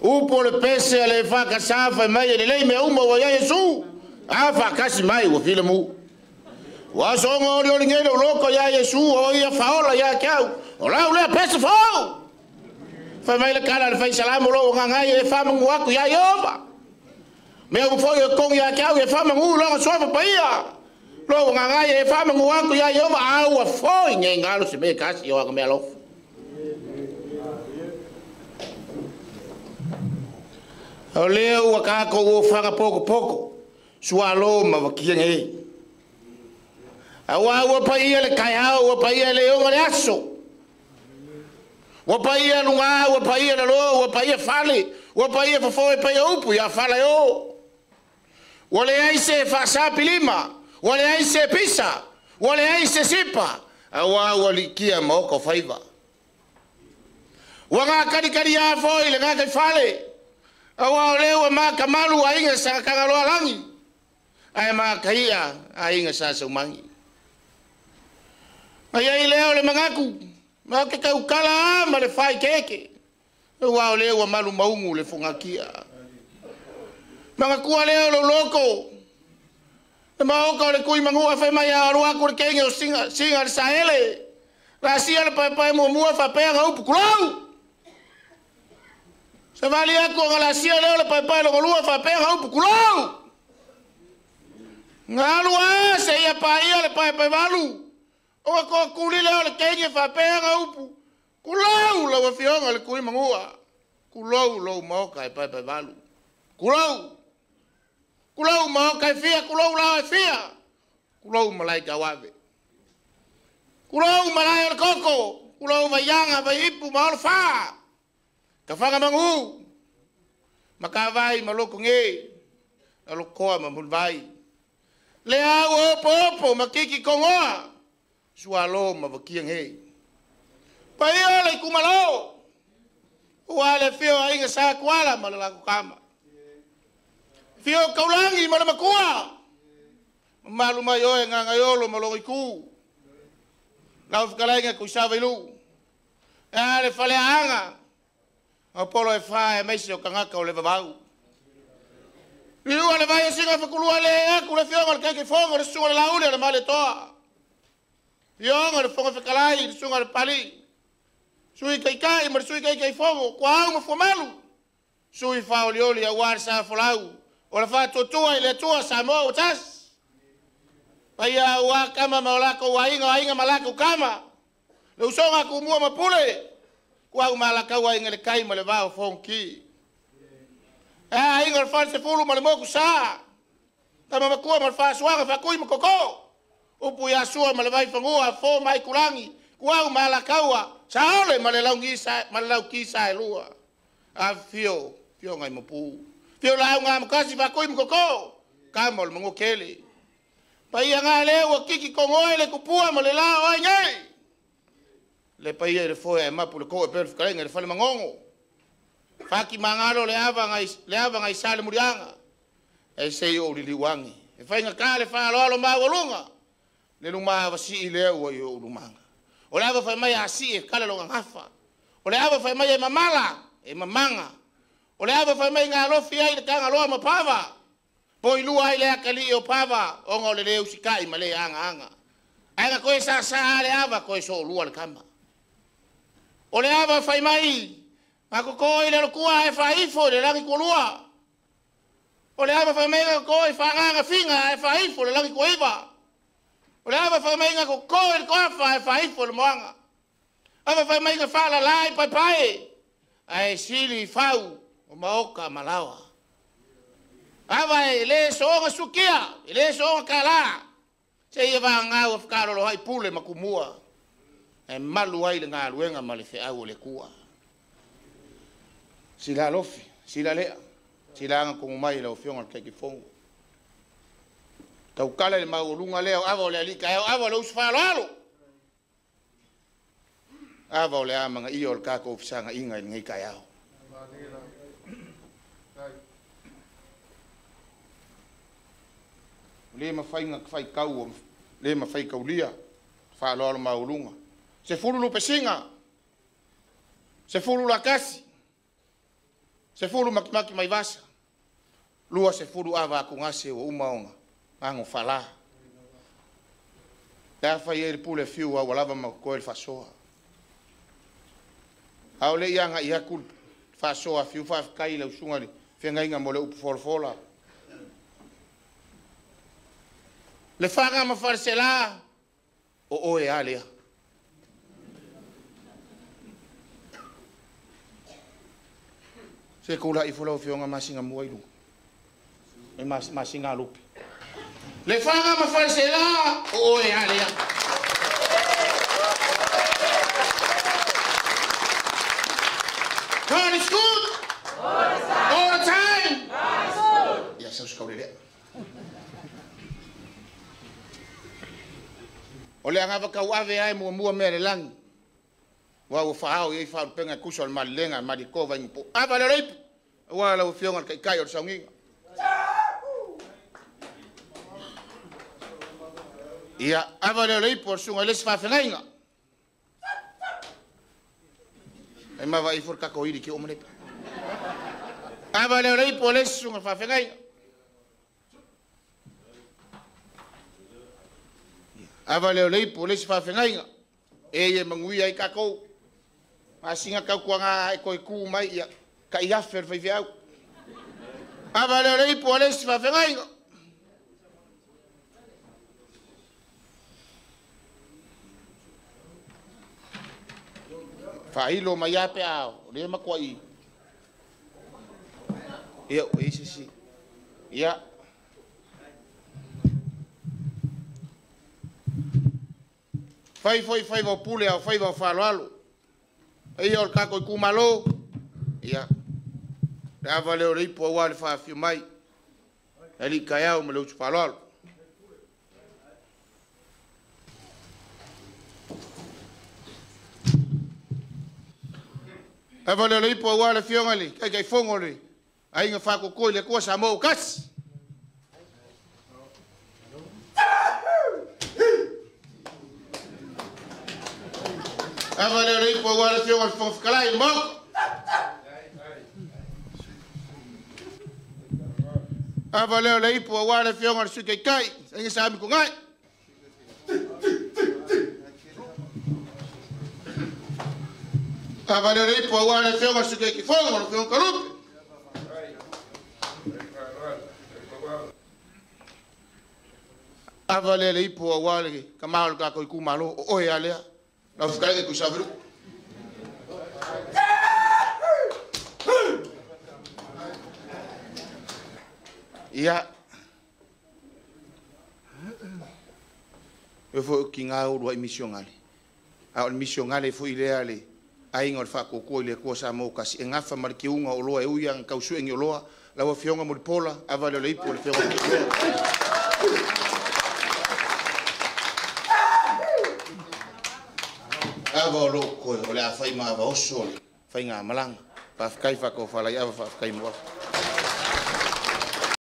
Upu o le pese a le EFKS fai mai e lelei mea uma ua ia Iesu. A faakasi mai ua filemu. Ua soga olioli nei lou loto ia Iesu o ia faaola ia te au. O lau lea pese fou. Fai mai le tala a le faisalamo lou agaga e faamagu atu ia Ieova. Mea uma foi e togi ia te au e faamagu lona suafa paia. Lou agaga e faamagu atu ia Ieova a ua foi nei galo se mea e tasi o ana meaalofa. O lea ua tatou ofaga pokopoko, sualo ma vakia nei. Aua ua paia le taeao, ua paia le oga le aso. Ua paia luga, ua paia lalo, ua paia fale, ua paia fofo e paia upu ia fala e o. Ua leai se faasapilima, ua leai se pisa, ua leai se sipa, aua ua likia ma oko faiva. Ua ngā karikari a foi le ngā kai fale, aua o lea ua makamalu aiga sa kagaloa lagi, ae makaia aiga sa saumangi. Mai ai lea o le manatu, ma ke kaukala ma le fai keke, ua o lea ua malu maungu le fogakia. Mangatua lea o lou loko, le maoka o le kui mangua fai mai a alu aku le kenge o singa, singa le saele. Rasia le paepae muamua faapea ga upu kulou. Savali aku o galasia lea o le paepae logolua faapea ga upu kulou. Ngalu a se ia paia le paepae valu. O ko kuli lea o le kenge faapea ga upu kulou lau afioga le kui mangua. Kulou lou maoka e paepae valu. Kulou. Kulou maoka e fia, kulou lao e fia. Kulou malaika wave. Kulou malae o le koko. Kulou vaianga, vaiipu, ma olo fā. Ka whanga mangu. Makawai, maloko nge. Alokoa ma mulvai. Le au opo opo, makiki kongoa. Sualo ma wakia nge. Paia le kumalo. Ua le fio ainga sa kuala ma le lako kama. Fio kaulangi ma le makua. Malu mai oe ngā ngaiolo ma logo iku. Lau whakalainga kuisava ilu. E le fale anga. O polo e whae e meisi o kangaka o le vavau. Liua le vai e singa whakulua le aku le fionga le keike fongo le sunga le laule le male toa. Fionga le fonga whakalai le sunga le pali. Sui kaikai ma le sui kaikai fongo. Kua au ma fuamalu. Sui whaolioli a uare sa folau. O le whātuatua i le atua Samoa o tasi. Paia ua kama ma o lako ua inga ma lako kama. Le usonga ku mua ma pule. Kua au malakau ainga le kai ma le vao fonki. E ainga le whale sefulu ma le moku sa. Tama makua ma le whaasuaga whakui ma koko. Upu ia sua ma le vai whangua fo mai kulangi. Kua au malakaua saole ma le lauki sa e lua. A fio, fio ngai mapu. Fio lau ngā makasi whakui ma koko. Kama o le mango kele. Paia ngā leo ua kiki kongoe le kupua ma le lao ai ngai. Le paia le foe e mapu le koe pere whakarenga le whale mangongo. Whaki mangalo le ava ngai sa le murianga. E sei o liliwangi. E whainga ka le whaaloalo maualunga. Le luma wasi i lea ua i o ulumanga. O le ava whai mai a si e kala longa ngafa. O le ava whai mai e mamala, e mamanga. O le ava whai mai ngā lofi ai le kanga loa mapava. Po i lua ai le akali o pava. Onga o le leu sikai ma le anga anga. Ainga koe sa sa a le ava koe so lua le kama. O le ava whai mai, ngā koko i le lokua e whaifo le langi kua lua. O le ava whai mai ngā koko i whaanganga finga e whaifo le langi kua iwa. O le ava whai mai ngā koko i le koafa e whaifo le moanga. Ava whai mai ngā whaalalai pai pai. Ae sili whau o maoka malawa. Ava e le soonga sukia, e le soonga kala. Se ia wā ngau whakaroro hai pule makumua. E malu ai le ngā luenga ma le wheau o le kua. Sila lofi, sila lea, sila anga kongu mai lau fionga le keiki fongo. Taukala le maulunga lea o ava o le alika eo, ava o le usufalo alo. Ava o le amanga ia o le kako ofisanga inga i ngei kai ao. Le mawhainga kwhai kau, le mawhai kaulia, whaaloalo maulunga. Se fulu lupesinga, se fulu lakasi. 10 makimaki mai vasa. 20 ava akugase ua uma ona ago faalā. Le a fai ai le pule fiu a ua lava ma totoe le faasoa. A o leʻi agaʻi atu le faasoa a fiu faafetai i lau susuga i le feagaiga mo le upu folafola. Lefaga ma Faleselā o oe a lea. Se kula ifo lau afioga masina mua i luga. E masina lupe. Lefaga ma Faleselā o oe a lea. God is good. All the time. God is good. Ia sau se kaulelea. O le agava tauave ai muamua mea le lagi. Ua ua faaao i ai faaulupega e tusa o le malilega maliko vaigupo. Ava le reipu. Ua lau afioga le taitai o le sauniga. Ia, ava le reipu o le susuga i le isi faafegaiga. E mava ifo le tatou ili ki o malepa. Ava le reipu o le isi susuga faafegaiga. Ava le leipu o le isi faafegaiga. E ia manuia ai tatou. Masina tautuaga e toe tu mai ia kai afe o le faifeau. Ava le leipu o le isi faafegaiga. Faailo mai a pe a o le makuai. Ia, o isi si. Ia. Fai foi fai vau pule au fai vau faloalo. Ia o le tatou itumalo. Ia. Le ava lea o le ipu aua le faafio mai. Ali kaiao ma le utu faloalo. Ava lea o le ipu aua le afioga i le taitaifono o le aiga faakoko i le Atua Samoa ua tasi. Ava lea o le ipu aua le afioga i le Fofoga Fetalai o le Maota. Ava lea o le ipu aua le afioga i le Sui Taitai, aiga sa Mikogai. Ava lea o le ipu aua le afioga i le Sui Taitaifono, le afioga Kalupe. Ava lea o le ipu aua le tama o le tatou itumalo, o oe a lea. Lau fetalaiga Tuisavelu'u. Ia. E foi o kinga o lua misionale. A o le misionale foi lea le aiga o le faatuatua i le Atua Samoa ua tasi. E gafa ma le kiuga o loa e ui aga tausuegi o loa. Lau afioga Mulipola, ava le o le ipu o le afioga Mulipola. Ava o loo koe, o le a whai ma ava oso o le whainga malaga. Whawhikai whakawhalai, ava whawhikai mua.